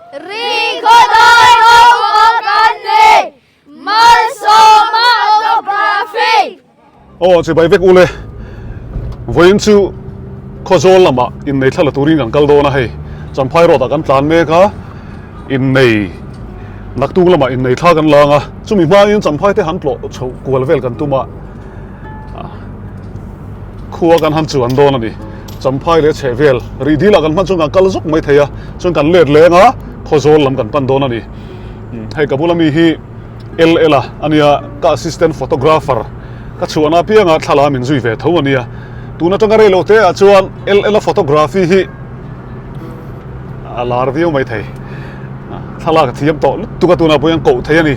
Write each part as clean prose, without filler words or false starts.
Rikhawdawi naupang kan ni, Malsawma Autography. Aw chibai vek ule, vawiin chu Khawzawl lamah innei thla la turin kan kal dawn a hei, Champhai road ah kan tlan mek a, innei naktuk lamah innei thla kan lang a, chumi hmain Champhai te han tlawh chhoh kual vel kan tum a. Khua kan han chuan dawn a ni. Champhai leh chheh vel rih dil ah kan hman chuan kan kal zawk mai thei a, chuan kan let leng a, Khawzawl lam kan pan dawn a ni. Hei ka bula mi hi LL a a nia, ka assistant photographer ka chhuahna apianga thla min zui ve tho a nia. Tun atanga rei lo te ah chuan LL a photography hi a lar viau mai thei. Thlalak a thiam tawh lutuk a tunah pawh hian koh thei a ni.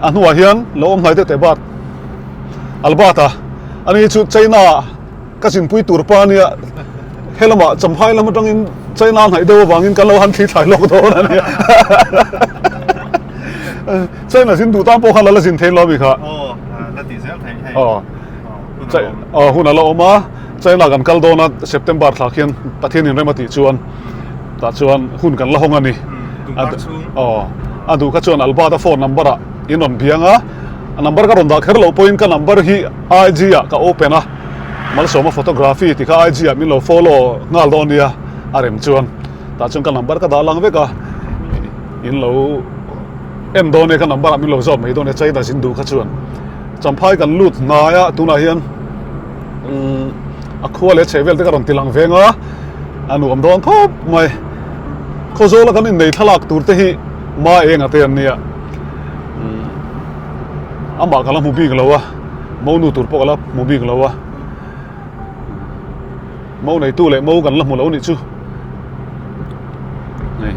A hnuah hian lo awm hnai deuh teh bat. Albert-a, Ani chu China ka zinpui tur pa ania, helamah Champhai lam atangin China hnaih deuh avangin kan lo han thli thlai lawk dawn a nia. China zin duh tan pawh khan la la zin thei lo mi kha. Aw, la tih zel theih hei. Aw, aw hun a la awm a, China kan kal dawn a, September thla khian Pathian inrem a tih chuan tah chuan hun kan la hawng a ni. Aw, a duh kha chuan Albert-a phone number-ah in rawn biang a. A number ka rawn dah kher loh pawhin ka number hi IG ah ka open a, Malsawma Photography tih kha IG ah min lo follow nghal dawn nia a rem chuan tah chuan ka number ka dah lang vek a, in lo en dawn nia ka number ah min lo zawt mai dawn nia China zin duh kha chuan Champhai kan lut hnai a tunah hian umm a khua leh chheh vel te ka rawn ti lang veng a, a nuam dawn khawp mai. Khawzawl a kan innei thlalak tur te hi ma eng a te an nia. Amah ka la hmu bik lo a, mo nu tur pawh ka la hmu bik lo a, mo neitu leh mo kan la hmu lo nih chu. Hei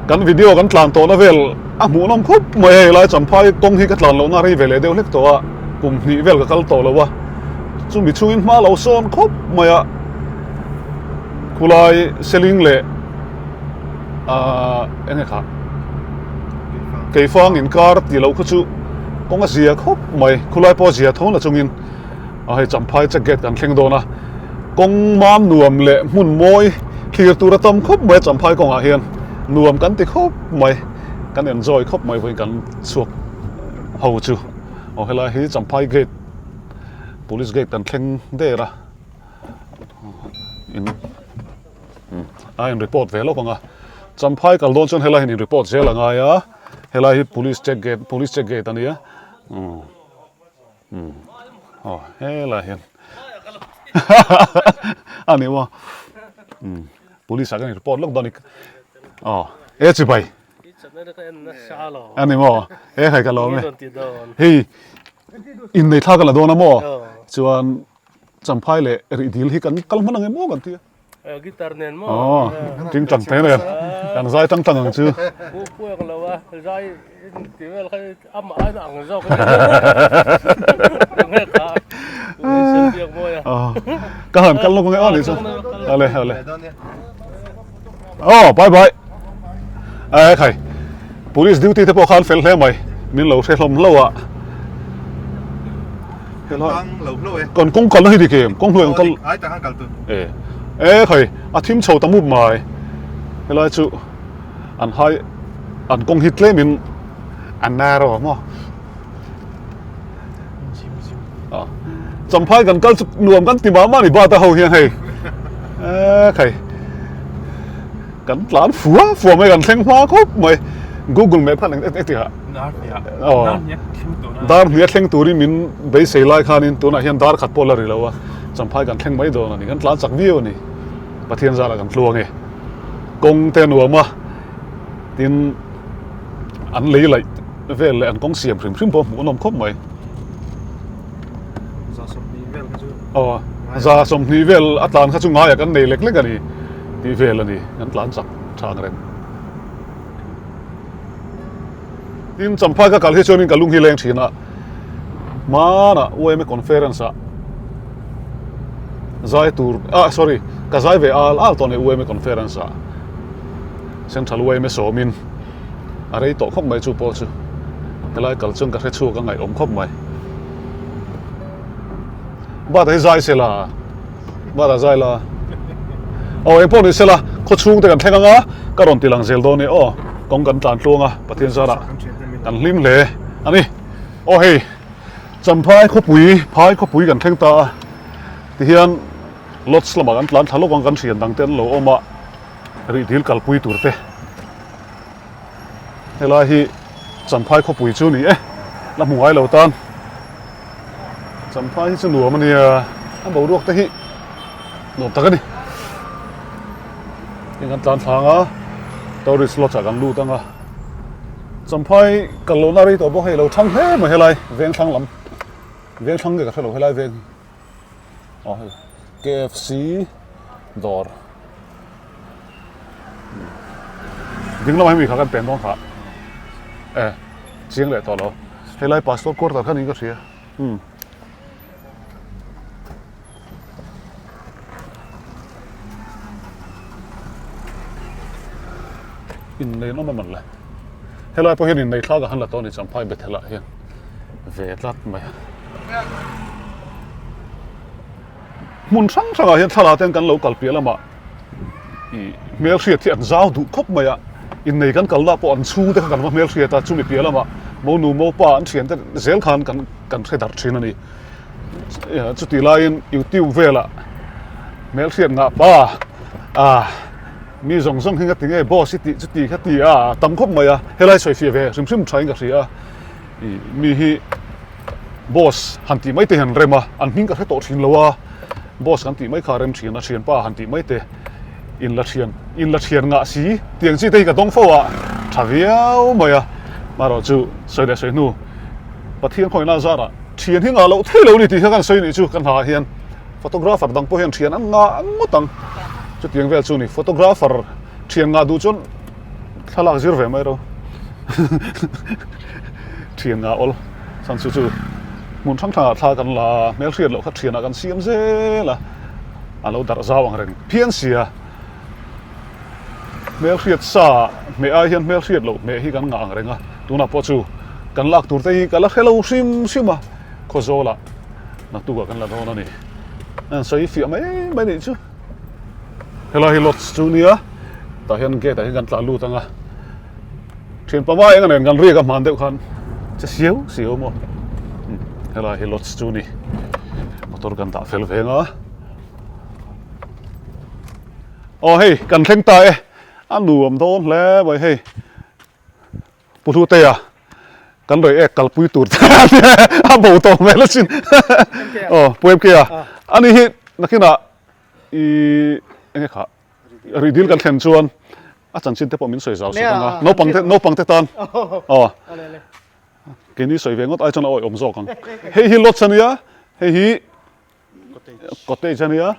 kan video kan tlan tawhna vel a hmuh nawm khawp mai hei lai Champhai kawng hi ka tlan lohna rei ve leh deuh hlek tawh a, kum hnih vel ka kal tawh lo a, chumi chhungin hma lo sawn khawp mai a, khulai seling leh. Ahh eng nge kha keifang inkar tih loh kha chu kawng a zia khawp mai khulai pawh a zia tho na chungin a hei champhai check gate kan thleng dawn a kawng mam nuam leh hmun mawi thlir tur a tam khawp mai a champhai kawngah hian nuam kan ti khawp mai kan enjoy khawp mai vawiin kan chhuak ho chu aw helai hi champhai gate police gate kan thleng der a in. A in report ve lawk ang a, Champhai kal dawn chuan helai hian in report zel a ngai a, helai hi police check gate police check gate a nia umm umm aw helai hian a ni maw umm police ah kan in report lawk dawn a ni aw e chibai a ni maw e hei ka lawm e hei innei thlak a la dawn a maw chuan. Champhai leh rih dil hi kan kal hman ang em aw kan ti a. Guitar nen maw? Aw, ting tang te nen. Kan zai tang tang ang chu. Pu puak lo a, zai ti vel kha amah a ang zawk. Nge kha. Biak mawi a. Ka han kal lawk ang e aw ni chu. Ale ale. Aw, bye bye. Ai khai. Police duty te pawh khan fel hle mai. Min lo hre hlawm hlauh a. Kan kawng kalna hi dik em? Kawng hnuai ang kal. E e khai a thim chho ta mup mai. Helai chu an hai an kawng hi tlem in a narrow maw. Champhai kan kal chu nuam kan ti mah mah ni bata ho hian hei. E khai kan tlan fua fua mai kan thleng hma khawp mai. Google map khan eng eng tihah. Dar hnih a thleng turin min beisei lai khanin tunah hian dar khat pawh la ri lo a, Champhai kan thleng mai dawn a ni, kan tlan chak viau a ni. Pathian zarah kan tluang e. Kawng te a nuam a, tin an lei laih vel leh an kawng siam hrim hrim pawh hmuh a nawm khawp mai. Aw, 120 vel a tlan kha chu ngaiah kan nei lek lek a ni tih vel a ni, kan tlan chak tha ang reng. Tin, Champhai ka kal hi chuanin ka lung hi leng thin a, hmanah UMA conference ah zai tur, ah sorry, ka zai ve al al tawh a ni UMA conference ah, Central UMA sawmin a rei tawh khawp mai chu pawh chu, helai kal chuan ka hre chhuak a ngaihawm khawp mai. Bata hi zai se la, bata zai la, aw engpawh ni se la. Khaw chhung te kan thleng anga ka rawn ti lang zel dawn e aw. Kawng kan tlan tluang a, Pathian zarah kan hlim hle a ni. Aw hei, Champhai khawpui, Phai khawpui kan thleng ta a, tihian Lodge lamah kan tlan thla lawk ang kan thian dang te an lo awm a, rih dil kalpui tur te. Helai hi Champhai khawpui chu ni e, la hmu ngai lo tan. Champhai hi chu nuam a nia, a boruak te hi nuam tak a ni. Heng kan tlan thlang a, tourist lodge ah kan lut ang a. Champhai kal lohna rei tawh bawk hei lo thang hle mai helai veng thlang lam, veng thlang nge ka hre lo helai veng hi. Aw hei KFC dawr. Ding lamah hemi kha kan pen dawn kha e chiang leh tawh lo helai pastor quarter kha niin ka hria umm innei an awm a man le helai pawh hian innei thlak a han la tawh a ni champhai bethel ah hian ve tlat mai a. Hmun hrang hrangah hian thlalak te kan lo kal piah lamah ih hmelhriat hi an zau duh khawp mai a, innei kan kalna pawh an chhung te kha kan va hmelhriat a, chumi piah lamah monu mopa an thian te zel khan kan kan hre darh thin a ni. Chutih laiin youtube velah hmelhriat ngah pa ah mi zawng zawng hi ngati nge boss i tih chuti kha ti a tam khawp mai a, helai sawifiah ve hrim hrim thain ka hria a, ih mi hi. Boss han tih mai te hian rem a, an hming ka hre tawh thin lo a, boss kan tih mai kha a rem thin a, thianpa han tih mai te in la thian, in la thian ngah si tiang chi te hi ka dawng fo a, tha viau mai a, marawh chu sawi leh sawi hnu Pathian khawihna zarah thian hi ngah loh thei lo ni tih kha kan sawi nih chu ka hna ah hian photographer dang pawh hian thian an ngah ngawt ang, chutiang vel chu ni photographer thian ngah duh chuan thlalak zir ve mai ro thian ngah awl. Chhan chu chu hmun hrang hrangah thla kan la a, hmelhriat loh kha thianah kan siam zel a, a lo darh zau ang reng phian sia. Hmelhriat sa hmeh ai hian hmelhriat loh hmeh hi kan ngah ang reng a, tunah pawh chu kan lak tur te hi ka la hre lo hrim hrim a, Khawzawlah naktukah kan la dawn a ni. An sawi fiah mai mai nih chu. Helai hi lodge chu nia, tah hian gate ah hian kan tla lut ang a. Thian pama eng a nen kan riak a hman deuh khan che siau siau maw helai hi lodge chu ni motor kan dah fel veng a aw hei kan thleng ta e a nuam dawn hle mai hei Pu Hlutea kan rawi ek kalpui tur te a bo tawh hmel asin aw Pu MK a ani hi nakinah ih enge kha Rih dil kan thlen chuan a chanchin te pawh min sawi zau sak ang a, naupang te naupang te tan aw keini sawi ve ngawt ai chuan a awih awm zawk ang. Hei hi lodge a nia, hei hi cottage a nia,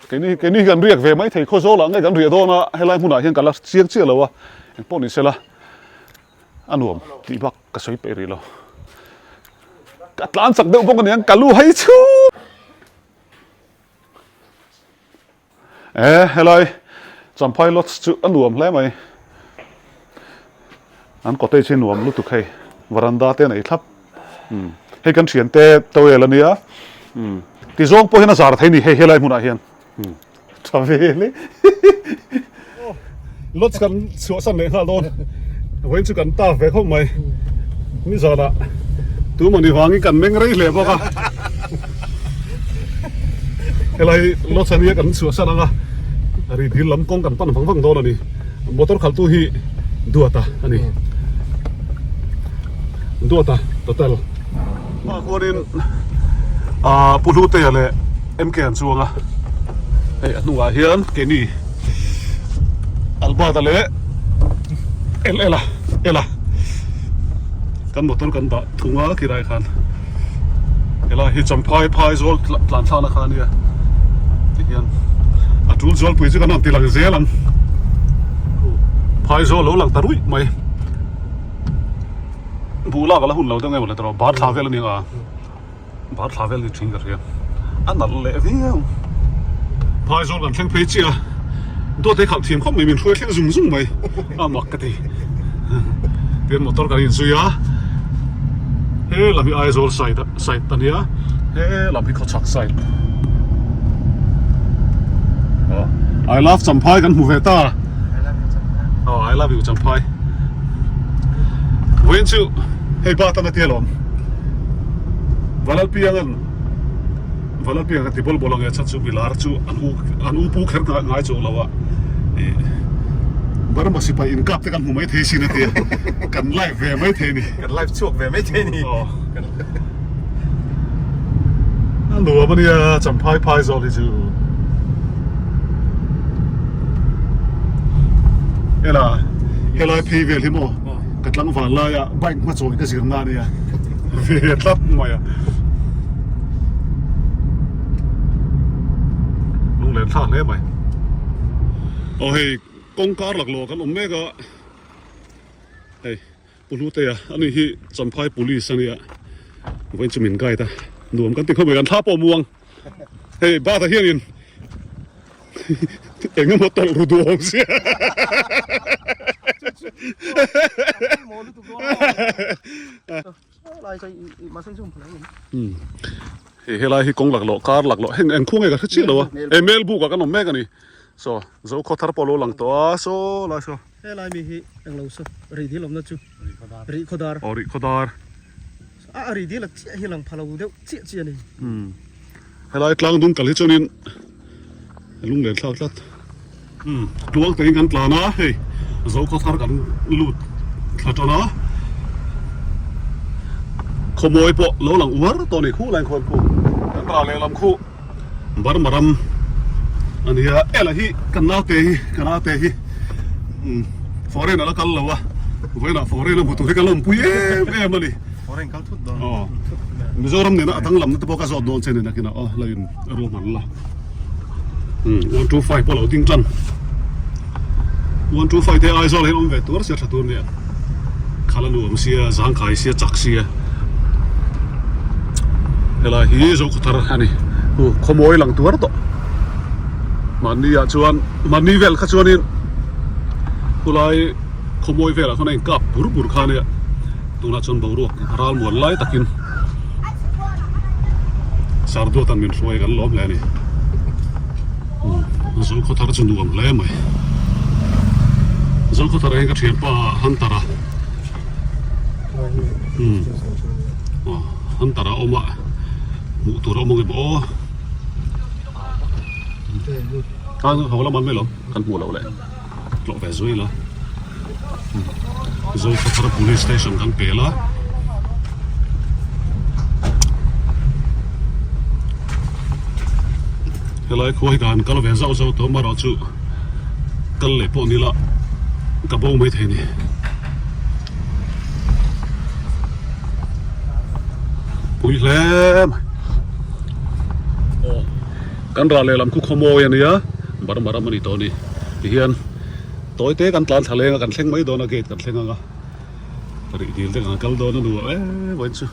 keini keini hi kan riak ve mai thei Khawzawl ah nge kan riah dawn a, helai hmunah hian ka la chiang chiah lo a, engpawh ni sela a nuam tih bak ka sawi peih rih lo. Ka tlan chak deuh bawk a niang ka lu hai chhung. E helai Champhai Lodge chu a nuam hle mai. An cottage hi nuam lutuk hei. Veranda te a nei thlap. Umm hei kan thian te towel a nia. Umm tizawng pawh hian a zar thei ni hei helai hmunah hian. Umm tha vel e. Lodge kan chhuahsan leh nghal dawn. Vawiin chu kan ta ve khawp mai. Nizanah tumani vangin kan meng rei hle bawk a. Helai Lodge ania kan chhuahsan anga ri dil lam kawng kan pan vang vang dawn a ni. Motor khalhtu hi Duata a ni. Duata Total. Hma khuanin Pu Hlutea leh MK an chuang a, hei a hnungah hian keini Albert-a leh LL-a Ela kan motor kan dah thung a khilai khan helai hi Champhai phai zawl tlan thlakna kha ania tihian a tul zualpui chu kan rawn ti lang zel ang phai zawl lo lang ta ruih mai. Buh lak a la hun lo deuh nge mawle tawh bar thla vel a ni ang a bar thla vel ni thin ka hria a nalh leh viau phaizawl kan thleng phei chiah a dawt hi khalh thiam khawp mai min hruai thleng zung zung mai a mak ka ti tian motor kan inzui a he lam hi Aizawl side side a nia he lam hi khawchhak side. I love Champhai kan hmu ve ta. Oh, I love you Champhai. Vawiin chu hei ba tan a tia lawm. Valalpiangan Valalpiang ka ti bawl bawl ang e chhan chu milar chu an u an u pu kher ngai chuang lo a. Burma sipai inkap te kan hmu mai thei sin a tia. Kan live ve mai thei ni. Kan live chhuak ve mai thei ni. Oh. A nuam a nia Champhai phai zawk hi chu. Ela helai phei vel hi maw ka tlangval laia bike hma chawi ka zir na ania ve tlat mai a. Lunglen thlak hle mai. Aw hei kawngkar laklawh kan awm mek a hei. Pu Hlutea ani hi Champhai Police a nia vawiin chu min guide a nuam kan ti khawp mai kan thla pawh muang hei bat ah hianin eng emaw tawlh ru duh awm sia hei helai hi kawng laklawh kar laklawh heng eng khuang nge ka hre chiah lo a hei Melbuk ah kan awm mek a ni saw Zokhaw thar pawh a lo lang tawh a saw lai saw. Helai mi hi englo saw rih dil awmna chu rih khaw dar. Aw rih khaw dar. A rih dil a chiah hi lang pha lo deuh chiah chiah a ni. Umm helai tlang dung kal hi chuanin a lunglen thlak tlat. Umm tluang tein kan tlan a hei zo khaw thar kan lut thla tan a khawmawi pawh lo lang uar tawh a ni khu lai khuan khu kan ral lehlam khu Burma ram a nia ela hi kan naute hi ka naute hi umm foreign a la kal lo a vawiinah foreign a hmu tur hi ka lawmpui em em a ni foreign kal thut dawn aw Mizoram nena a danglamna te pawh ka zawt dawn che nen akinah aw la in ruahman la umm 125 pawh lo ding tan 125 te Aizawl ah hian awm ve tur sia tha tur nia khala nuam sia zangkai sia chak sia helai hi Zokhawthar a ni hu khawmawi lang tuar tawh mahni ah chuan mahni vel kha chuanin khulai khawmawi velah khawn a inkap bur bur kha ania tunah chuan boruak ral muan lai takin Sarduatan min hruai kan lawm hle a ni Zokhawthar chu nuam hle mai Zokhawthar ah hian ka thianpa Hunter a Hunter a awm a hmuh tur a awm ang em aw ho lam an mai lo kan hmuh loh leh tlawh ve zui la Zokhawthar police station kan pel a helai khua hi ka han kal ve zauh zauh tawh amaherawhchu kal leh pawh ni la ka bo mai thei a ni. Pui hle mai kan rah lehlam khu khawmawi a nia Burma ram a ni tawh a ni tihian tawi te kan tlan thla leng a kan thleng mai dawn a gate kan thleng ang a rih dil te kan kal dawn a nuam em vawiin chu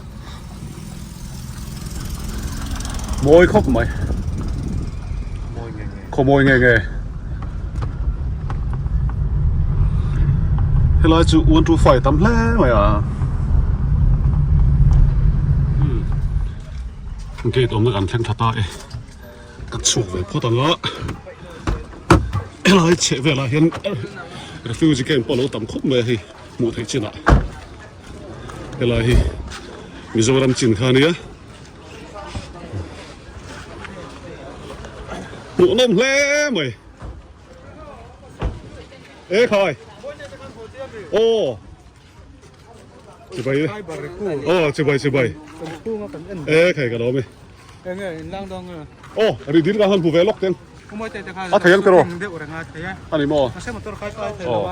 mawi khawp mai khawmawi nge nge. Helai chu 125 tam hle mai a gate awmna kan thleng tha ta e ka chhuak ve phawt ang a helai chheh velah hian refugee camp pawh a lo tam khawp mai a hei hmuh theih chinah helai hi Mizoram chin kha a nia. Hmuhnawm hle mai. E khai. Aw. Chibai. Aw chibai chibai. E khai ka lawm e. Aw ri dil ka han hmu ve lawk teng. A thei ang tiraw? A ni maw? Aw.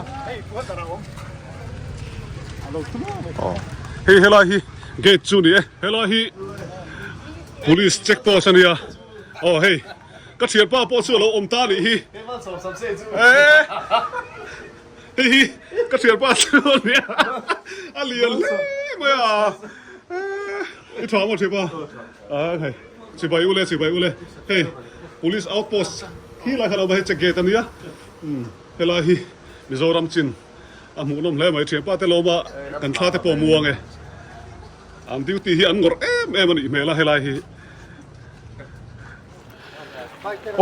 Aw. Hei helai hi gate chu ni e. Helai hi police check post a nia. Aw hei ka thianpa pawh chu a lo awm ta anih hi. Hei hi ka thianpa chu a nia. A lian hle mai a. I tha maw thianpa? A hei chibai ule chibai ule. Hei police outpost khi lai kha lo awm a hei check gate a nia. Helai hi Mizoram chin a hmuhnawm hle mai thianpa te lawma kan thla te pawh muang e. An duty hi an ngawrh em em a nih hmel a helai hi.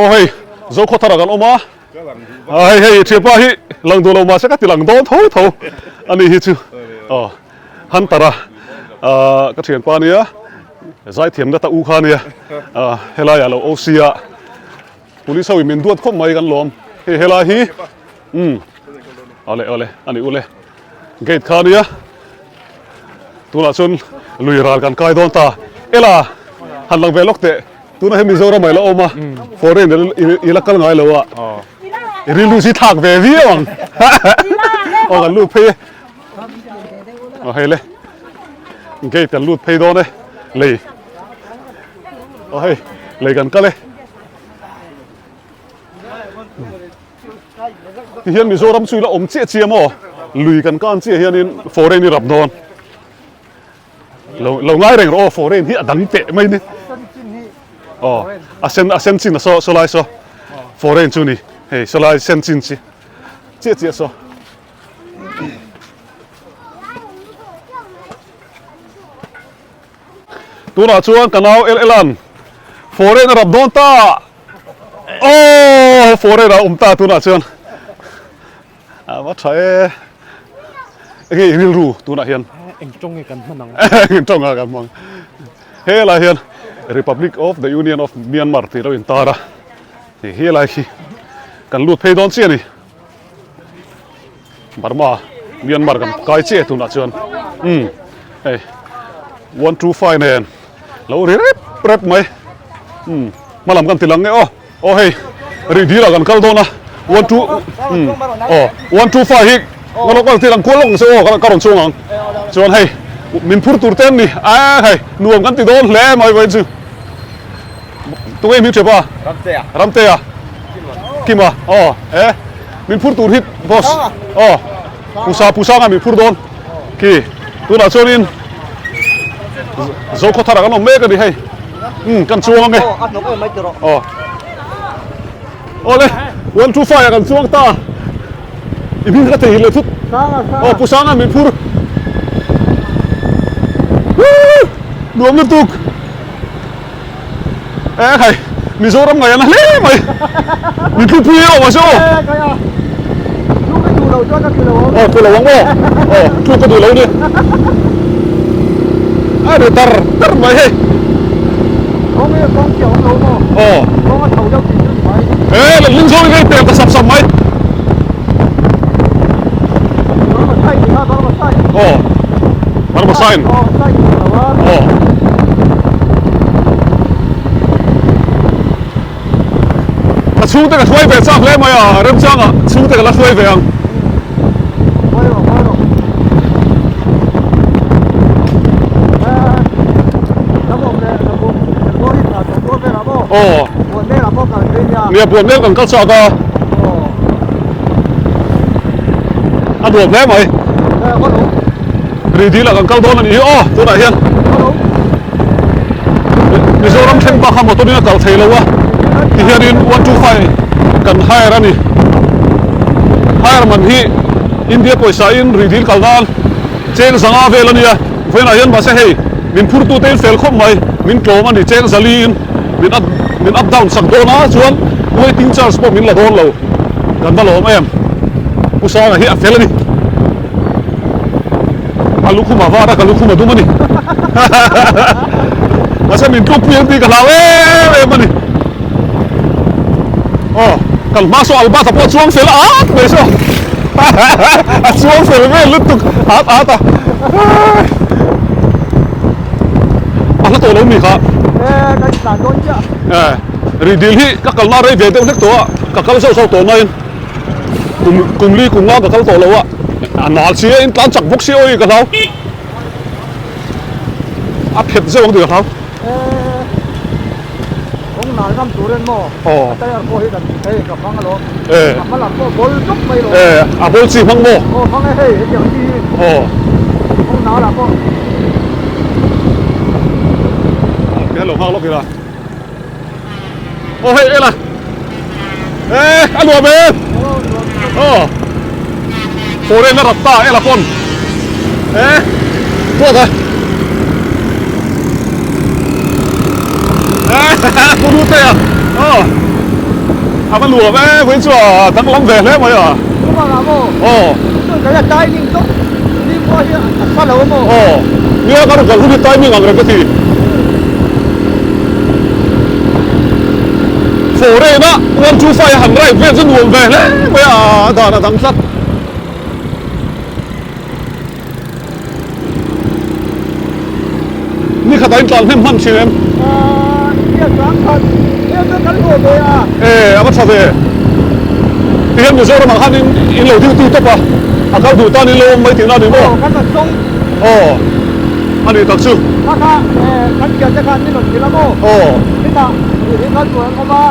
Aw hei Zokhawthar ah kan awm a. Hei hei thianpa hi lang duh lo mahse ka ti lang dawn tho tho a ni hi chu. Aw Hunter a ka thianpa nia zaithiam nata u kha nia helai ah lo OC a police ho in min duat khawp mai kan lawm hei helai hi umm awle awle a ni ule gate kha nia tunah chuan lui ral kan kai dawn ta ela han lang ve lawk teh. Tuna hi Mizoram ah i la awm a, foreign i la kal ngai lo a, i rilru hi thlak ve viau ang. Aw kan lut phei e. Aw hei le, gate kan lut phei dawn e, lei. Aw hei, lei kan kal e. Tihian Mizoram chu i la awm chiah chiah maw? Lui kan kan chiah hianin foreign i rap dawn. Lo lo ngai reng rawh aw foreign hi a dang teh mai ni. Aw a sen a sen chin a saw saw lai saw foreign chu ni hei saw lai sen chin chi chiah chiah saw. Tunah chuan ka nau El Elan foreign a rap dawn ta. Aw foreign a awm ta tunah chuan. A va tha e. Enge i rilru tunah hian? Eng tawng nge kan hman ang? Eng tawng a kan hmang. Helai hian Republic of the Union of Myanmar tih lo intar a. Hei helai khi kan lut phei dawn chiah a ni. Burma, Myanmar kan kai chiah tunah chuan. Umm hei 125 nen lo ri rep rep mai. Umm hmalam kan ti lang nge aw. Aw hei rih dil ah kan kal dawn a one two umm aw one two five hi ka rawn kal ang kual lawk ang che aw ka rawn chuang ang chuan hei min phur tur te an ni a hei nuam kan ti dawn hle mai vawiin chu tunge i hming ṭhiapa Ramtea Ramtea Kima aw e min phur tur hi boss aw Pusa Pusanga min phur dawn khi tunah chuanin Zokhawthar ah kan awm mek a ni hei umm kan chuang ange aw awle 125 ah kan chuang ta i hming ka thei leh thut aw Pu Sanga min phur nuam lutuk e khai Mizoram ngaih a na hle mai min tlukpui erawh mahse aw aw tlu lo ang aw aw tluk ka duh lo ni a ri tar tar mai hei aw e letling zawng in ka inpel ta sap sap mai aw Burma sign aw Ka chhungte ka hruai ve chak hle mai a, remchangah chhungte ka la hruai ve ang. Aw. Nia Buanmel kan kal chak a. A nuam hle mai. Ridil ah kan kal dawn a nih hi aw tunah hian. Mizoram thleng bak kha motor in a kal thei lo a tihianin 125 kan hire a ni. Hire man hi India pawisa in Ridil kal nan cheng zanga vel a nia. Vawiinah hian mahse hei min phurtu te in fel khawp mai min tlawm a ni cheng zali in min up min up down sak dawn a chuan waiting charge pawh min la dawn lo kan va lawm em. Pu Sanga hi a fel a ni. A lukhum a var a ka lukhum a dum a ni. Mahse min tlukpui ang tih ka hlau em em a ni. Aw kan hma saw Albert-a pawh a chuang fel at mai saw. A chuang fel vel lutuk at at a. A hla tawh lo mi kha. E kan tlan dawn chiah. E Rihdil hi ka kalna rei ve deuh hlek tawh a ka kal zauh zauh tawh nain kum kum li kum nga ka kal tawh lo a a nal si a in tlan chak bawk si awi ka hlau a phet zeuh ang tih ka hlau. E kawng nal ngam tur en maw Aw. a tyre pawh hi kan hei ka hmang alawm E. a hma lam pawh bawl dup mai lo E a bawl chi hmang maw? Aw hmang e hei hetiang chi hi. Aw. Kawng nal ah pawh. Aw lo nghak lawk ila. Aw hei ela. E a nuam e. Aw. Foreign a rat ta ela pawn. E tuak a. E pu ru te a. Aw. A va nuam e, vawiin chu a danglam ve hle mai a. Chuvang ah maw? Aw. Chuan kan la timing tawp ni pawh hi a sa lo a maw? Aw, nia ka rawn kal hun hi timing ang reng ka ti. Foreign a 125 a han ride vel chu nuam ve hle mai a, a dan a dang tlat. Ni khatah in tlan hnem hman thin em? Aaa India tlang khat heng chu kan hlawh ve a. E a va tha ve. Tihian Mizoram ah khan in in lo duty tawp a, a kal duh tan in lo awm mai tihna a ni maw? Aw kan rawn tawng. Aw a nih tak chu. Kha kha kan thian te khan min rawn hrilh a maw? Aw. Hetah hi kal tur an awm a,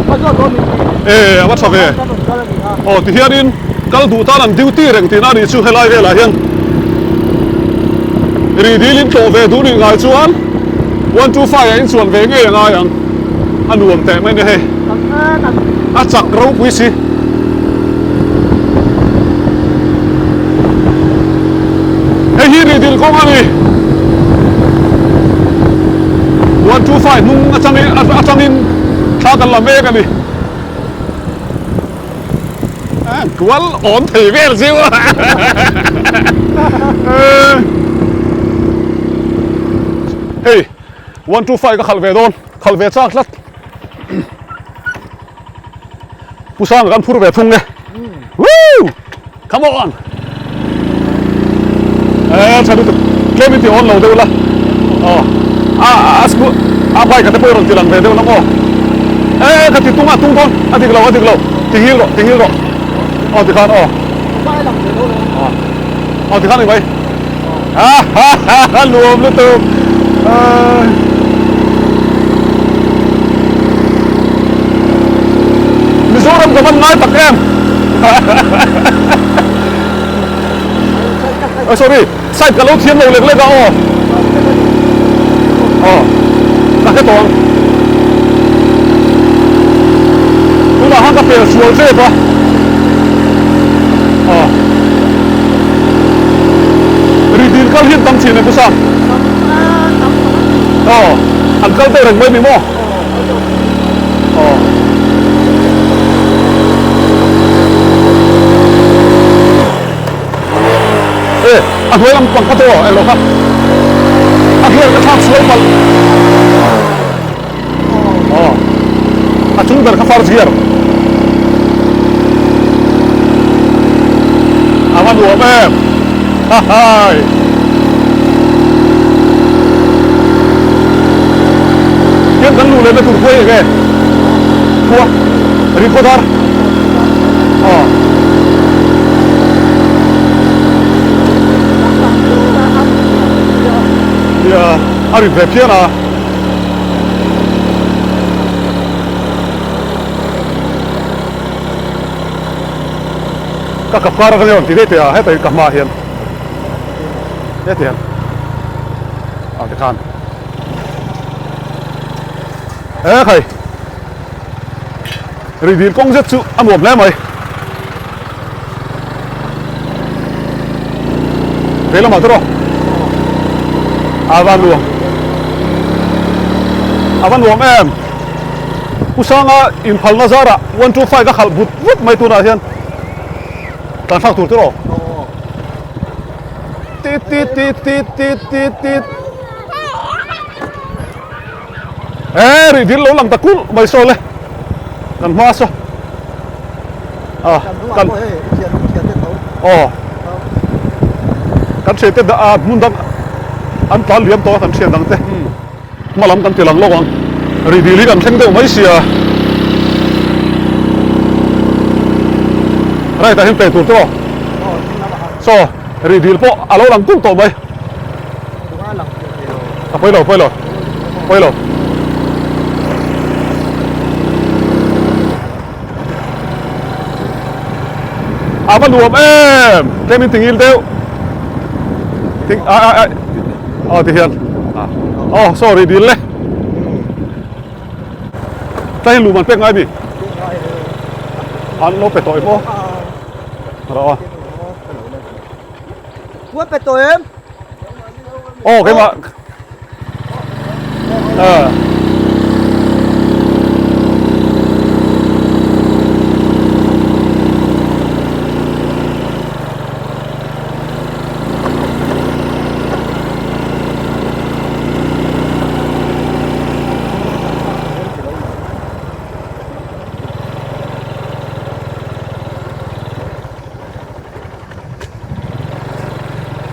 ka zawt rawh min ti. E a va tha ve. Kan rawn kal a ni a. Aw tihianin. Kal duh tan an duty reng tihna a nih chu helai velah hian ri dil in tlawh ve duh nih ngai chuan 125 ah in chuan ve ngei a ngai ang a nuam teh mai nia hei a chak ropui si. Hei hi ri dil kawng a ni 125 hnung atangin thla kan la mek a ni. Kual awm thei vel chiu a. Hei 125 ka khalh ve dawn khalh ve chak tlat. Pu Sanga kan phur ve thung e. Woo! Come on! Eh tha lutuk tlem in ti on lo deuh la. Aw a a school a bike a te pawh i rawn ti lang ve deuh la maw. Eh ka ti tung a tung dawn a dik lo a dik lo ti ngil rawh ti ngil rawh aw ti khan aw aw ti khan ni mai ha ha ha ha nuam lutuk Mizoram ka van ngai tak em Oh sorry side ka lo thiam lo lek lek a aw aw ka hre tawh ang tunah khan ka pel sual zep a aw ri dil kal hian tam thin e pu Sang aw an kal deuh reng mai ni maw aw E a hnuai lam pang kha chu aw englo kha a gear ka thlak sual palh aw a chung ber kha first gear a va nuam em ha hai hian kan luh lehna tur khuai enge khua Rihkhawdar aw. Nia a rit ve phian a. Ka kap kar a ka rawn ti daih teh a heta ka hmaah hian heti hian ah tikhan e khai. Ri dil kawng zet chu a nuam hle mai. Vei lamah te rawh. A va nuam. A va nuam em. Pu Sanga inphalna zarah 125 a khalh but vut mai tunah hian. Tlan thlak tur te rawh. Tit tit tit tit tit tit tit. He rih dil lo lang ta kulh mai saw le kan hma saw a kan aw kan thian te a hmun dang an tlan liam tawh a kan thian dang te hma lam kan ti lang lawk ang rih dil hi kan thleng deuh mai sia right ah hian pe tur te aw saw rih dil pawh a lo lang kulh tawh mai. A pawi lo, pawi lo, pawi lo. A va nuam em! Tlem in tingil deuh. Ting a a a aw ti hian. Aw sorry dil le. Tlai hian luh man pek ngai mi? An lo pe tawh em aw? Rawh a. Kua pe tawh em? Aw keimah. Ah.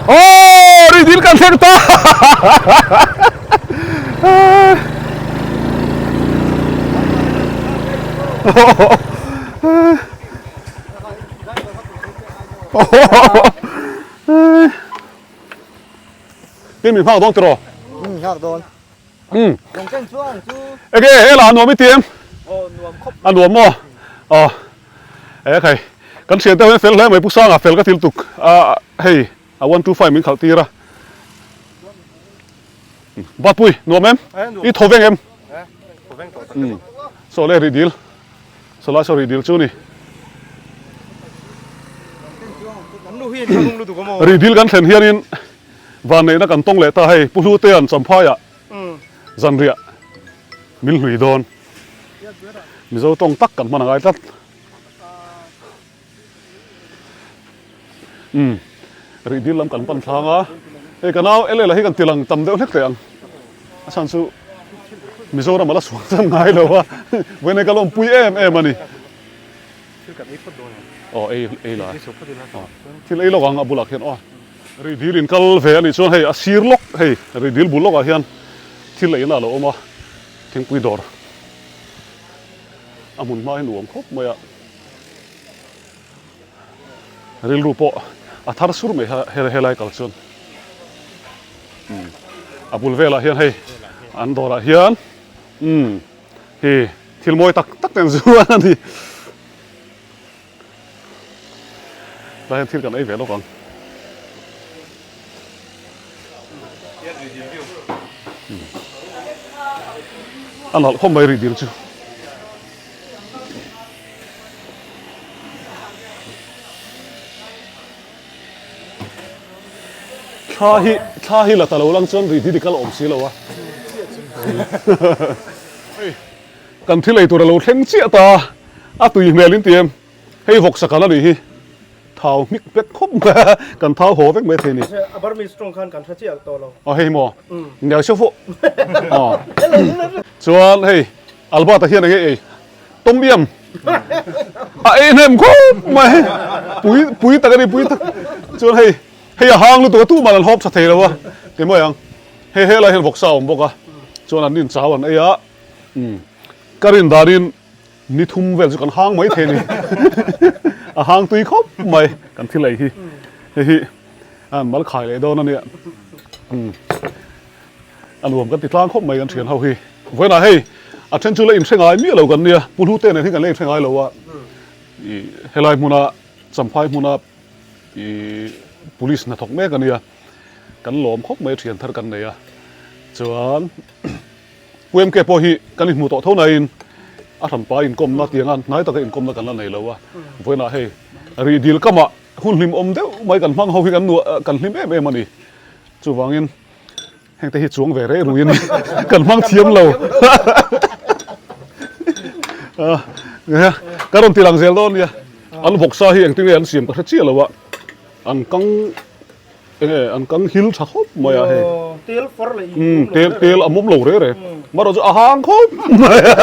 Aw Rihdil kan thleng ta Tin min nghak dawn tiraw? Min nghak dawn. Umm. Lawng ken chuang chu. Enge hela a nuam i ti em? Aw nuam khawp. A nuam maw? Aw. E khai kan thian te ho hian fel hle mai Pu Sanga fel ka til tuk a hei a 125 min khalh tir a. Bapui nuam em? I thaw veng em? Thaw veng tawh tak em? Saw le rih dil. Saw lai saw rih dil chu ni. Rih dil kan thlen hianin Vanneihna kan tawng leh ta hei, Pu Hlutea'n Champhaiah zanriah min hlui dawn. Mizo tawng tak kan hman a ngai tlat. Umm, rih dil lam kan pan thlang a, hei ka nau LL a hi kan tilang tam deuh hlek teh ang. A chhan chu Mizoram a la sual chan ngai lo a, vawiin ka lawmpui em em a ni. Thil kan ei phawt dawn em? Aw ei ei la. Thil ei lawk ang a bulah khian aw. Rih dil in kal ve a nih chuan hei a sir lawk hei rih dil bul lawkah hian thil ei na a lo awm a, thingpui dawr a hmun hma hi nuam khawp mai a, rilru pawh a thar sur mai helai kal chuan umm a bul velah hian hei an dawrah hian umm hi thil mawi tak tak te an zuar a ni. Tlai hian thil kan ei ve lawk ang. A nalh khawp mai rih dil chu. Thla hi thla hi la ta lo lang chuan rih dil i kal awm si lo a. Kan thil ei tur a lo thleng chiah ta a, a tui hmel in ti em? Hei vawksa kal a nih hi, thau hmik vek khawp mai a, kan thau haw vek mai thei a ni. A Burmese tawng khan kan hre chiah tawh lo. Aw hei maw? Niau seuh fuh. Aw. Chuan hei Albert-a hian enge ei? Tom yum. A ei hnem khawp mai. Pui pui tak a ni pui tak. Chuan hei hei a hang lutuk a tumah an hawp tha thei lo a. Ti mai ang. Hei helai hian vawksa a awm bawk a. Chuan an inchau an ei a. Umm ka rin danin ni thum vel chu kan hang mai thei a ni a hang tui khawp mai kan thil ei hi hei hi a mal khai leh dawn a nia umm a nuam kan ti tlang khawp mai kan thian ho hi vawiinah hei a then chu la inhre ngai miah lo kan nia pu hlu te nen hi kan la inhre ngai lo a ih helai hmuna champhai hmuna ih police hnathawk mek a nia kan lawm khawp mai thian thar kan nei a chuan. Pu MK pawh hi kan inhmuh tawh tho nain a hranpa inkawmna tianga hnai taka inkawmna kan la nei lo a, vawiinah hei rih dil kamah hun hlim awm deuh mai kan hmang ho hi kan nuah kan hlim em em a ni. Chuvangin hengte hi chuang ve rei ruin kan hmang thiam lo. Ka rawn ti lang zel dawn nia, an vawksa hi engtin nge an siam ka hre chiah lo a, an kang Enge an kang hil tha khawp mai a hei. Tel far leh in tel tel a mawm lo re re. Marawh chu a hang khawp mai a.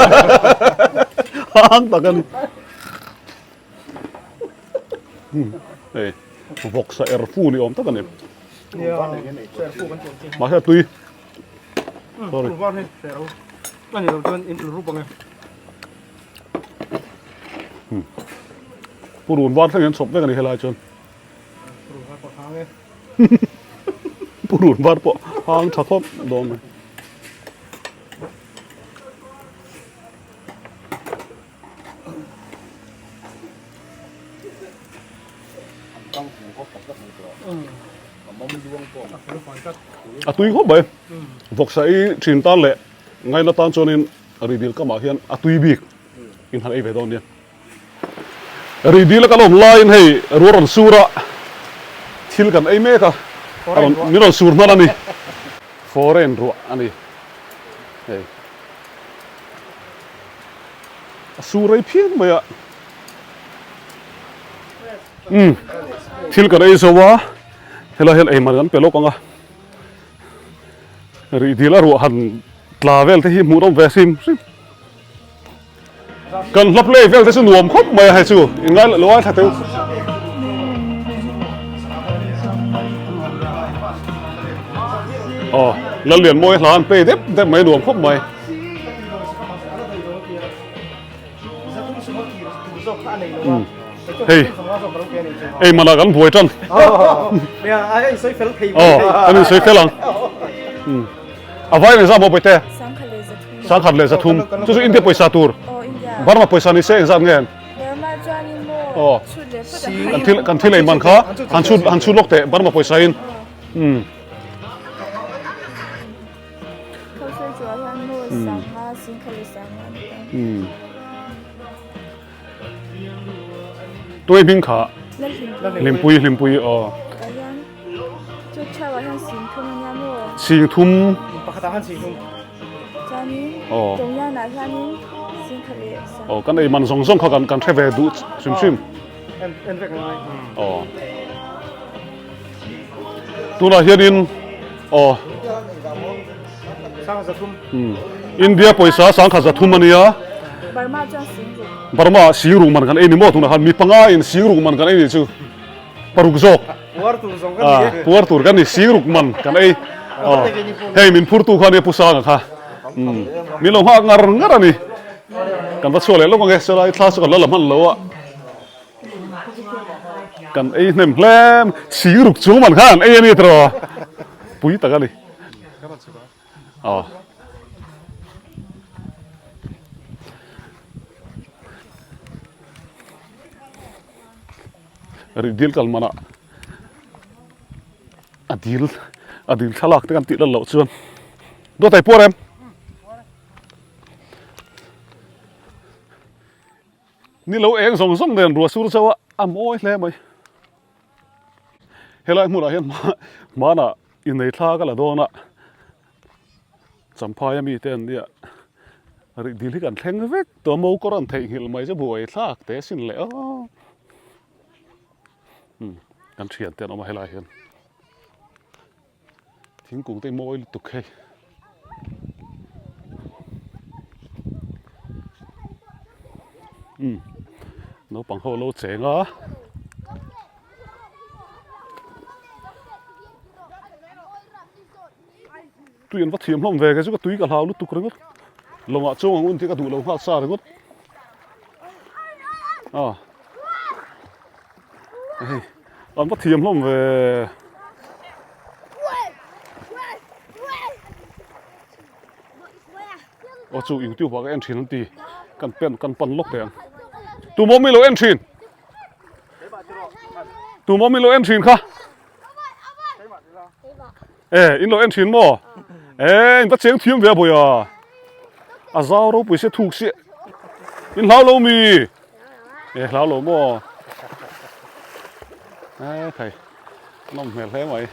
Hang tak a ni. Hei vawksa er fu ni awm tak a ni. Mahse a tui. Sorry. Ani lo chuan in rup ang e. Purun var thleng in chhawp vek a ni helai chuan. Purun var pawh hang tha khawp dawn mai. A tui khawp mai. Vawksa i thin tan leh ngaina tan chuanin ridil kamah hian a tui bik in han ei ve dawn nia. Rih dil a kan awm laiin hei ruah rawn sur a, thil kan ei mek a, a rawn min rawn sur hman a ni. Foreign ruah a ni hei. A sur rei phian mai a. Umm thil kan ei zo a, helai hian ei man kan pe lawk ang a. Rih dil a ruah han tla vel te hi hmuh nawm ve hrim hrim. Kan hla play vel te chu nuam khawp mai a hei chu in ngai lo ai thla teu. Aw, Lallianmawia hla an play dep dep mai nuam khawp mai. Hei, ei mana kan buai tan. Aw, kan insawi fel ang. A vai engzah maw Bawihte? Sangkhat leh zathum. Chu chu India pawisa tur. Burma pawisa ni se engzat nge? Aw, kan thil kan thil ei man kha han chhut han chhut lawk teh Burma pawisa in. Tuai hming kha Hlimpui Hlimpui aw. Singthum. Aw. Aw kan ei man zawng zawng kha kan kan hre ve duh hrim hrim. Aw. Tunah hianin aw India pawisa sangkhat zathum a nia. Burma chuan singruk. Burma ah singruk man kan ei ni maw tunah khan mi panga in singruk man kan ei ni chu paruk zawk. Puar tur zawng kan ni e. Puar tur kan ni singruk man kan ei. Aw hei min phurtu kha nia Pu Sanga kha. Min lo nghak ngar ngar a ni. Kan va chhuak leh lawk ang e selai thla chu kan la la hman lo a. Kan ei hnem hle singruk chung man khan ei a ni tiraw pui tak a ni. Aw. Rih dil kal manah a dil a dil thlalak te kan tih lal loh chuan dawt ai puar em? Ni lo eng zawng zawng nen ruah sur chauh a, a mawi hle mai. Helai hmunah hian hmanah innei thla ka la dawn a, Champhai a mite an nia, rih dil hi kan thleng vek tawh a, mo kawr an theihnghilh mai chu buai thlak teh asin le aw. Kan thiante an awm a helai hian. Thingkung te hi mawi lutuk hei. Umm naupang ho lo cheng a. Tui an va thiam hlawm ve kei chu ka tui ka hlau lutuk ringawt. Lawngah chuang ang un tih ka duh lo nghal sa ringawt. A hei an va thiam hlawm ve. Aw chu youtube ah ka en thin an ti kan pen kan pan lawk teh ang tumawh mi lo en thin tumawh mi lo en thin kha e in lo en thin maw e in va cheng thiam ve a bawih a a zau ropui se thuk si in hlau lo mi e hlau lo maw e thei Nawm hmel hle mai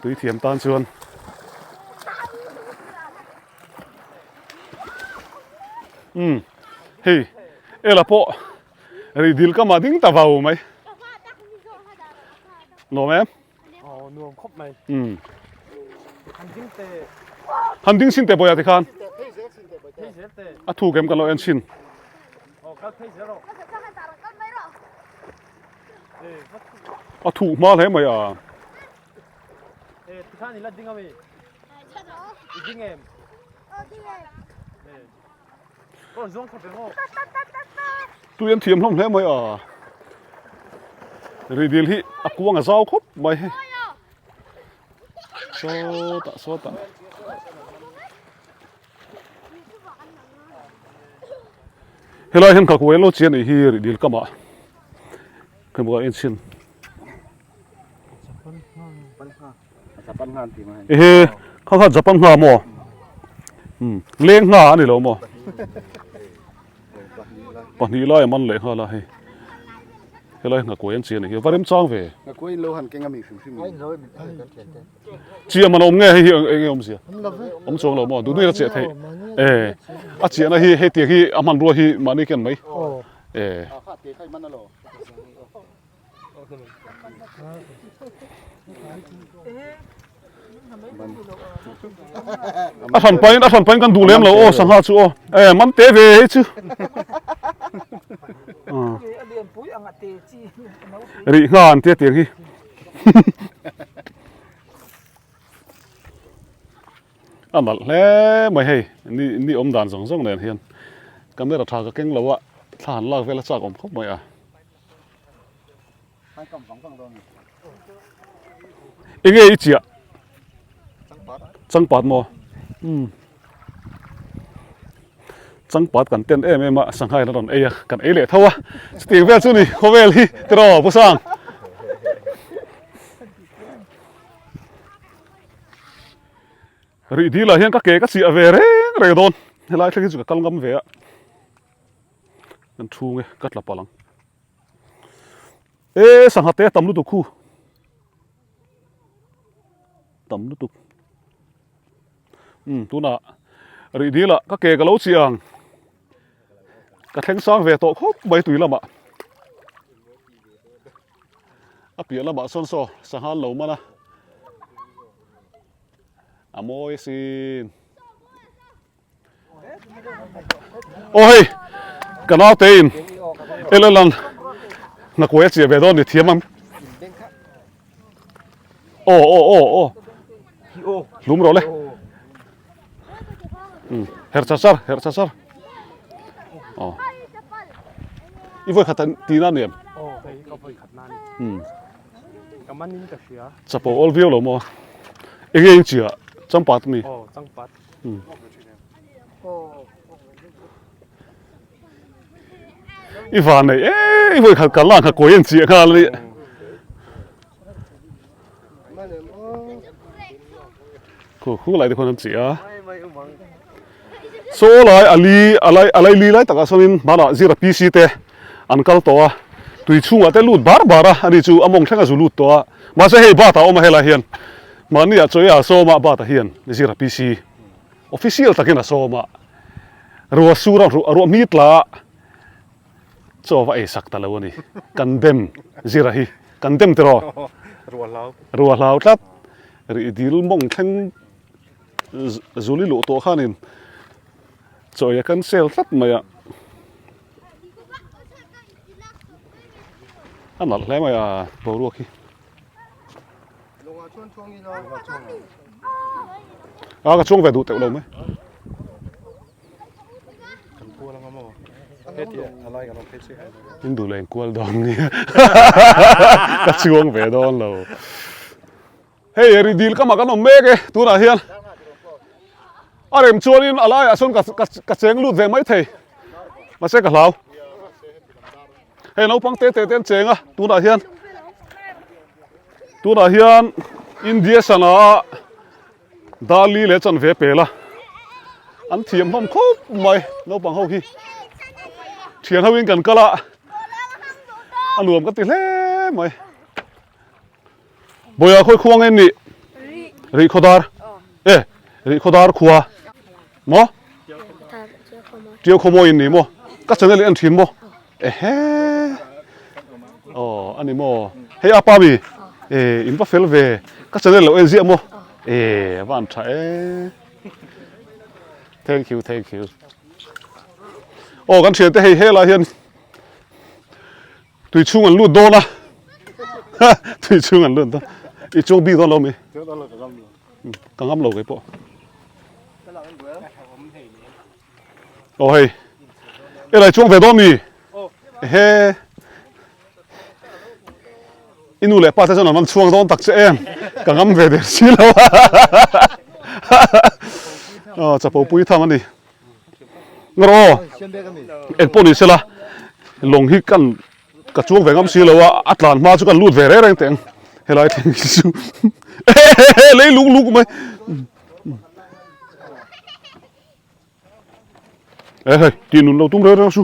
tui thiam tan chuan. Umm hei ela pawh rih dil ka mah ding ta vau mai. Nuam em? Aw nuam khawp mai. Umm. Han ding te. Han ding sin te bawia ti khan. Phei zel sin te bawia. Phei zel te. A thuk em kan lo en chhin. Aw kal phei zel rawh. A thuh hma hle mai a. Tui an thiam hlawm hle mai a. Ridil hi a kuang a zau khawp mai hei. Sawtah sawtah. Helai hian khakuai lo chian nih hi rih dil kamah ka hmu a enchhin ehe kha kha Japan ngha maw um leng ngha a ni lo maw pahnih lai a man leh nghal a hei helai nghakuai an chian nih hi va remchang ve Chiah man a awm nge hei hi eng nge awmzia? Awm chuang lo maw? Duhnuih a chiah theih. E a chiahna hi hei tiang hi a hmanrua hi mahni ken mai. E. A hran pain a hran pain kan duh lem lo aw sangha chu aw. E man te ve hei chu. Rih ngha an tia tiang hi. A nalh hle mai hei ni ni awm dan zawng zawng nen hian camera tha ka keng lo a thla han lak vel a chak awm khawp mai a. Enge i chiah? Changpat maw? Umm. Changpat kan ten em em a, sangha in a rawn ei a, kan ei leh tho a. Chutiang vel chu ni khawvel hi tiraw Pu Sang? Rih dil ah hian ka ke ka chiah ve reng reng dawn. Helai thleng hi chu ka kal ngam ve a. Kan thu nge ka tla palh ang. E sangha te tam lutuk khu. Tam lutuk. Um tunah rih dil ah ka ke ka lo chiah ang. Ka thleng sang ve tawh khawp mai tui lamah. A piah lamah sawn saw sangha an lo man a. A mawi asin. Aw hei ka naute in LL an hnakuai a chiah ve dawn ni thiam ang. Aw aw aw aw hlum rawh le. Her char char her char char. Aw i vawi khat ti na ni em? Aw hei ka vawi khat na ni. Ka man in ka hria. Chapo awl viau lo maw? Enge in chiah changpat mi? Aw changpat. I van nei e i vawi khat kal lang kha kawi an chiah nghal a ni. Khu khu lai te khuan an chiah a. Saw lai a li a lai a lai li lai takah sawnin hmanah zira PC te an kal tawh a, tui chhungah te lut bar bar a, ani chu a mawng thleng a zu lut tawh a, mahse hei bat ah awm a helai hian mahni ah chawi a sawm a bat ah hian zira PC official takin a sawm a, ruah sur a ruah hmi tla a chaw va ei sak ta lo a ni, kan dem zira hi kan dem tiraw? Ruah hlau tlat rih dil mawng thleng. Zuli luh tawh khanin chawi a cancel tlat mai a, a nalh hle mai a boruak hi. A ka chuang ve duh teuh lo mai. In duh leh inkual dawn nia ka chuang ve dawn lo. Hei ri dil kamah kan awm mek e tunah hian a rem chuanin a laiah sawn ka ka cheng lut ve mai thei mahse ka hlau hei naupang te te te an cheng a tunah hian tunah hian India sana Dali leh chanve pel a an thiam hlawm khawp mai naupang ho hi thian ho in kan kal a a nuam ka ti hle mai. Bawia khawi khua nge nih? Rih khawdar. E, rih khawdar khua. Maw? Tiau khaw maw in ni maw? Ka channel in en thin maw? Ehe. Aw, ani maw? Hei apa mi? E, in va fel ve. Ka channel lo en ziah maw? E, a van tha e. Thank you, thank you. Aw, kan thiante hei helai hian Tui chhung an lut dawn a, tui chhung an lut dawn. I chuang bik dawn lo mi? Ka ngam lo kei pawh. Aw hei, helai chuang ve dawn mi? Ehe, i nu leh pa te chuan an rawn chhuang dawn tak che em? Ka ngam ve der si lo a. Aw chapo pui tham a ni. Ngaw eng pawh ni sela lawng hi kan ka chuang ve ngam si lo a a tlan hma chu kan lut ve reng reng teh ang helai thleng hi chu lei luk luk mai e hei tih nun lo tum reng reng chu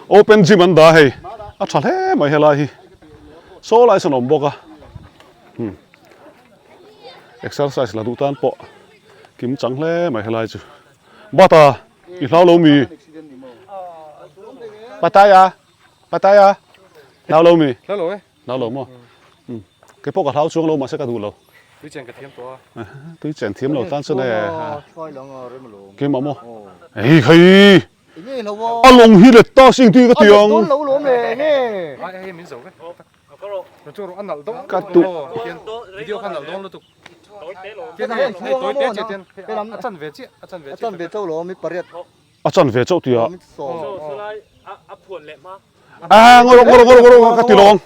open gym an dah hei a tha hle mai helai hi saw lai sawn a awm bawk a. Exercise la duh tan pawh kim chang hle mai helai chu. Bata i hlau lo mi? Pataya Pataya hlau lo mi? Hlau lo e. Hlau lo maw? Um kei pawh ka hlau chuang lo mahse ka duh lo. Tui chen ka thiam tawh a. Tui chen thiam lo tan chuan e. Keimah maw? Ei khai. A lawng hi let ta sing tih ka ti ang. Ka duh. A chan ve chauh tia. A ngaw rawh ngaw rawh ngaw rawh ka ti lo ang.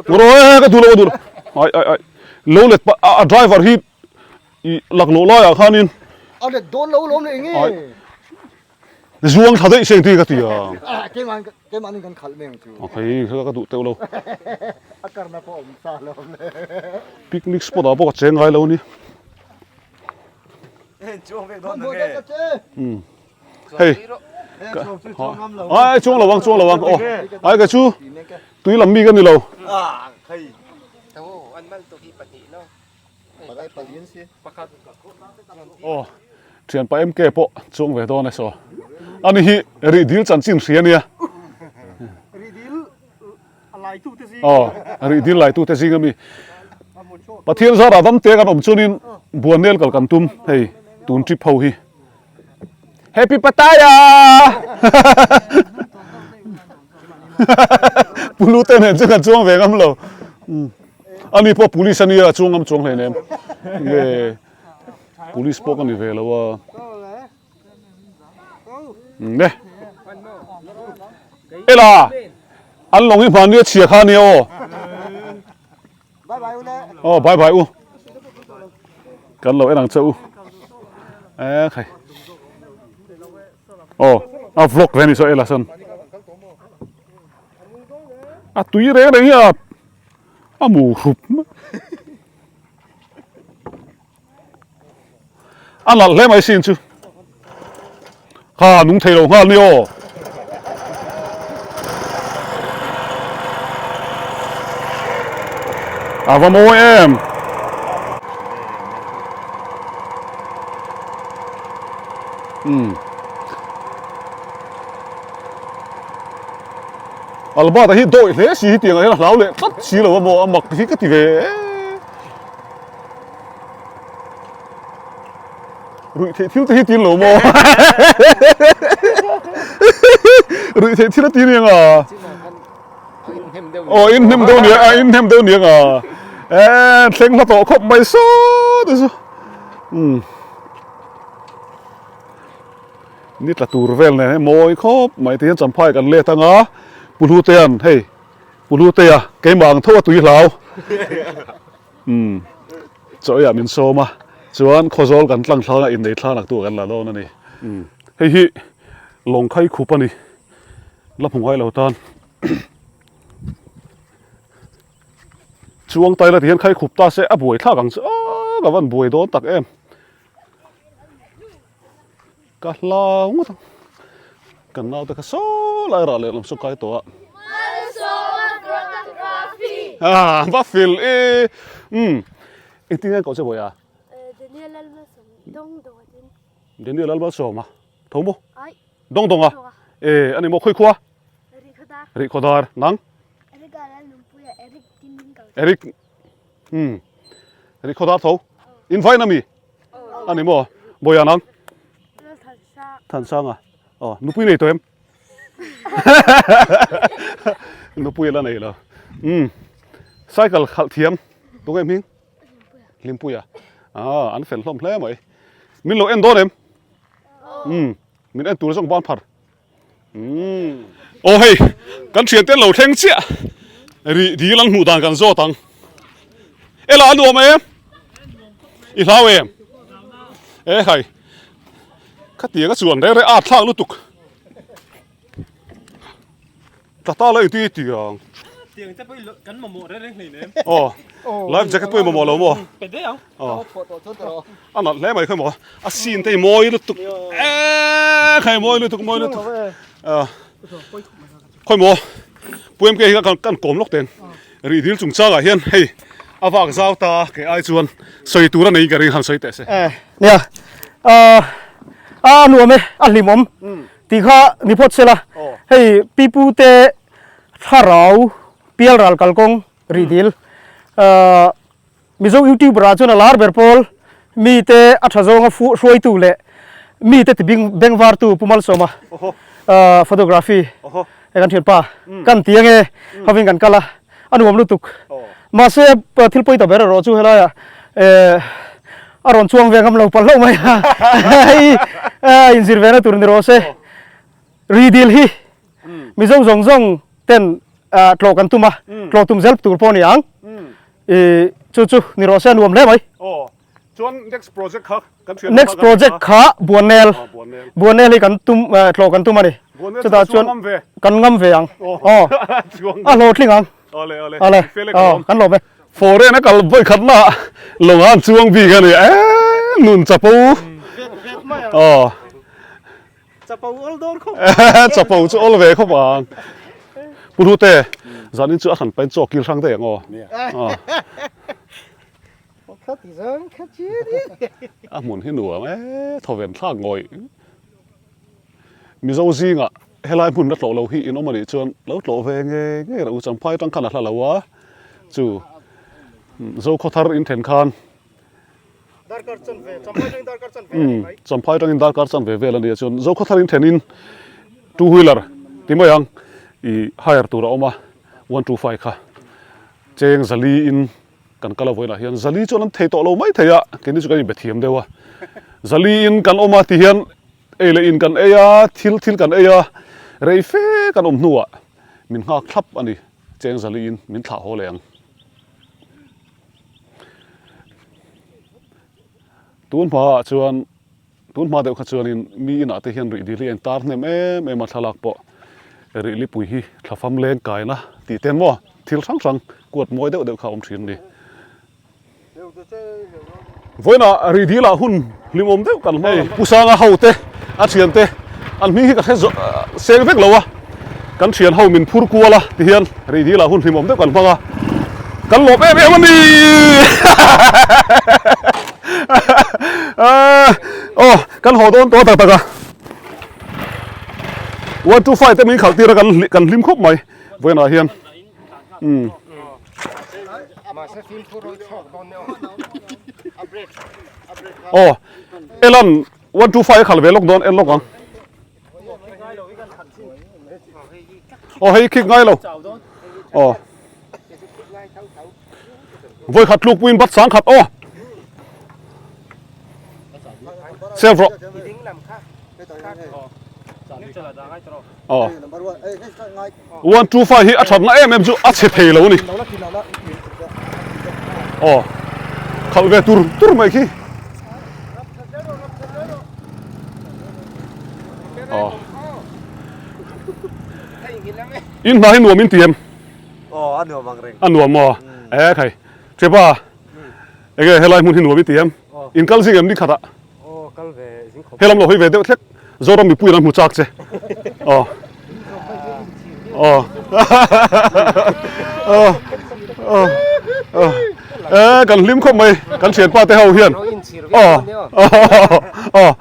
Ngaw rawh e ka duh lo ka duh lo. Ai ai ai. Lo let pa a driver hi i laklawh laiah khanin. A let dawn lo lawm leh enge. Zuang thla daih seng tih ka ti a. Keimah keimahni kan khalh mai ang chu. Okay, ka duh teuh lo. A karna pawh awm sa lawm le. Picnic spot ah pawh ka cheng ngai lo ni. Chuang vek dawn nange. Hei. Ai chuang lo ang chuang lo ang. Oh. Ai ka chu tui lam mi ka ni lo. Ah, khai. An mal tu hi pahnih no. Aw, thianpa MK pawh chuang ve dawn e saw. Ani hi rih dil chanchin hria ania. Aw, rih dil laitute zing ami. Pathian zarah dam te kan awm chuanin Buanel kal kan tum hei tun trip ho hi. Happy Pattaya! Pulu te nen chu kan chuang ve ngam lo. Ani pawh police ania a chuang ngam chuang hleinem. Nge police pawh ka ni ve lo a. Ne. Ela an lawng hi hmanni a chhia kha ania aw. Aw bye bye u. Kan lo en ang che u. E khai. Aw a vlog ve ni saw ela sawn. A tui reng reng hi a a mu hrup a nalh hle mai sin chu kha nung thei lo nghal ni aw a va mawi em umm Albert-a hi dawih hle si hi tiangah hian a hlau leh tlat si lo a maw a mak hi ka ti ve e. Ruih theih thil te hi tin lo maw? Ruih theih thil a ti aniang a. Aw in hnem deuh nia a in hnem deuh aniang a. E thleng hla tawh khawp mai saw te chu. Umm. Ni tla tur vel nen hei mawi khawp mai tihian champhai kan let anga Pu Hlutea'n hei Pu Hlutea keimah ang tho a tui hlau umm chaw eiah min sawm a chuan khawzawl kan tlang thlang a innei thla nak tu kan la dawn a ni umm hei hi lawngkhai khup a ni la hmu ngai lo tan chuang taila tihian khai khup ta se a buai thlak ang chu aaa ka van buai dawn tak em. Ka hlau ngawt ang. Kan naute kha saw lai rah leh lam saw kai tawh a. Ah, va fil e. Um. Engtin nge an koh che Bawiha? Daniel Lalmalsawm dawng dawng a tin. Daniel Lalmalsawm a. Tho maw? Ai. Dawng dawng a. E, ani maw khawi khua? Rihkhawdar. Rihkhawdar. Nang? Eric a Lalnunpuia Eric tin min ko. Eric. Um. Rihkhawdar tho. Invite na mi? A ni maw? Bawiha nang? Thansanga. Aw, nupui nei tawh em? Nupui la nei lo. Umm. Cycle khalh thiam. Tunge hming? Hlimpuia. Ah, an fel hlawm hle mai. Min lo en dawn em? Umm. Min en tur zawng ban phar. Umm. Aw hei, kan thian te an lo thleng chiah. Rih dil an hmuh dan kan zawt ang. Ela a nuam em? I hlau em? E hai. Khatiang a chuan reng reng a thlak lutuk. Tla ta la inti tiang. Tiang te pawh kan mamawh reng reng hleinem. Aw. Life jacket pawh i mamawh lo maw? Pe daih ang. Aw. A nalh hle mai khawi maw. A scene te hi mawi lutuk. Eee khai mawi lutuk mawi lutuk. Khawi maw. Pu MK hi kan kan kawm lawk teng. Rih dil chungchangah hian hei a vak zau ta kei ai chuan sawi tur a nei ka ring han sawi teh se. Eh nia. A nuam e a hlimawm. Tih kha ni phawt sela, hei pipu te thlarau pialral kalkawng rih dil Mizo youtuber ah chuan a lar ber pawl mi te a tha zawnga hruaitu leh Mite ti bing bengvartu Pu Malsawma photography he kan thianpa kan ti ange hovin kan kal a a nuam lutuk mahse thil pawi ta ber erawh chu helaiah a rawn chuang ve ngam lo palh hlauh mai a hei inzir ve na tur ni rawh se ri dil hi Mizo zawng zawng ten tlawh kan tum a tlawh tum zel tur pawh a ni ang chu chu ni rawh se a nuam hle mai. Chuan next project kha kan thian Next project kha Buannel. Buannel hi kan tum tlawh kan tum a ni. Chutah chuan ngam ve. Kan ngam ve ang. Aw. A hlawhtling ang. Awle awle. Awle. Aw kan lawm e. Foreign a kal vawi khat na lawng ah an chuang bik a ni e nun chapo. Aw. Chapo awl dawn khawp. Chapo chu awl ve khawp ang. Pu Hnute, zanin chu a hran pain chaw kil hrang daih ang aw. Aw. A hmun hi nuam e, thawven thlak ngawih. Mizo zingah helai hmun la tlawh lo hi in awm a nih chuan lo tlawh ve ngei ngei rawh u, Champhai atang khan a hla lo a, chu Zokhawthar in then khan Champhai atangin darkar chanve vel a nia chuan Zokhawthar in then in two wheeler ti mai ang ih hire tur a awm a, 125 kha cheng zali in Kan kal a vawiinah hian Zali chuan an thei tawh lo mai thei a, keini chu kan inbe thiam deuh a. Zali in kan awm a ti hian ei leh in kan ei a, thil thil kan ei a, rei fe kan awm hnuah min nghak thlap a ni, cheng Zali in min thlah haw leh ang. Tun hmaah chuan. Tun hma deuh kha chuanin mi inah te hian rihdil hi a intar hnem em em a, thlalak pawh rihlipui hi thlafam leng kaina tih te maw thil hrang hrang kuat mawi deuh deuh kha a awm thin a ni. Vawiinah rihdilah hun hlimawm deuh kan hmang a, Pu Sanga ho te a thian te an hming hi ka hre seng vek lo a, Kan thian ho min phur kual a ti hian Rihdil ah hun hlimawm deuh kan hmang a, kan lawm em em a ni. Aw kan haw dawn tawh tak tak a. 125 te min khalh tir a kan kan hlim khawp mai vawiinah hian. Umm. Aw Elan 125 a khalh ve lawk dawn en lawk ang. Aw hei khik ngai lo. Aw. Voi khat tluk puin bat sang khat aw. Self ro. Aw. 1 2 5 hi a that na em em chu a chhe thei lo ni. Aw. Khalh ve tur tur mai khi. Aw. In hna hi nuam in ti em? Aw, a nuam ang reng. A nuam maw? E khai. Chepa. Enge helai hmun hi nuam in ti em? In kal zing em ni khatah? Aw, kal ve zing khawp. Helam lo hawi ve deuh thlek. Zoram mipui in an hmu chak che. Aw. Aw. Aw. Aw. Aw. E kan hlim khawp mai kan thianpa te ho hian. Aw. Aw.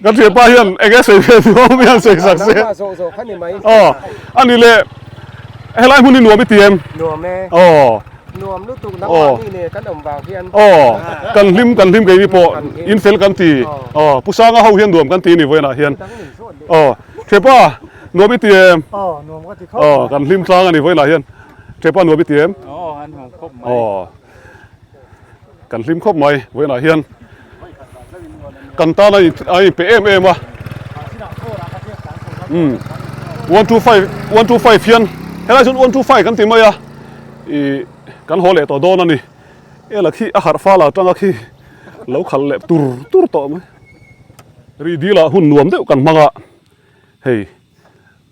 Kan thianpa hian eng e sawi ve ni awm hian sawi sak se. Aw. Ani le helai hmun hi nuam i ti em? Nuam e. Aw. Nuam lutuk nangmahni nen kan awm vang hian. Aw, kan hlim kan hlim keini pawh in fel kan ti. Aw, Pu Sanga ho hian nuam kan ti ni vawiinah hian. Aw, Thepa nuam i ti em? Aw, nuam ka ti khawp. Aw, kan hlim tlang a ni vawiinah hian. Thepa nuam i ti em? Aw, an nuam khawp mai. Aw, kan hlim khawp mai vawiinah hian. Kan tan a inpe em em a. Umm, 125, 125 hian helai chuan 125 kan ti mai a. Ih kan haw leh tawh dawn a ni. Ela khi a harh fal atanga khi lo khalh leh tur tur tawh mai. Ri dil ah hun nuam deuh kan hmang a, hei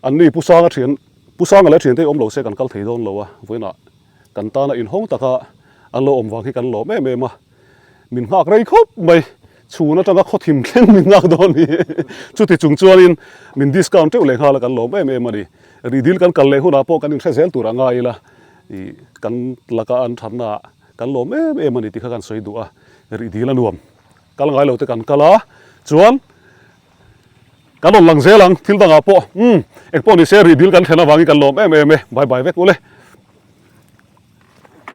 an ni Pu Sanga thian Pu Sanga leh a thiante hi awm lo se kan kal thei dawn lo a, vawiinah kan tana inhawng taka an lo awm vang hi kan lawm em em a, min nghak rei khawp mai. Chhun atanga khaw thim thleng min nghak dawn hi. Chuti chung chuanin min discount teuh leh nghal a kan lawm em em a ni. Rihdil kan kal leh hunah pawh kan inhre zel tur a ngai ila ih kan laka an thatna ah kan lawm em em a ni tih kha kan sawi duh a. Rihdil a nuam. Kal ngai lo te kan kal a chuan kan rawn lang zel ang thil dangah pawh umm engpawh ni se rihdil kan thlen avangin kan lawm em em e. Bye bye vek ule.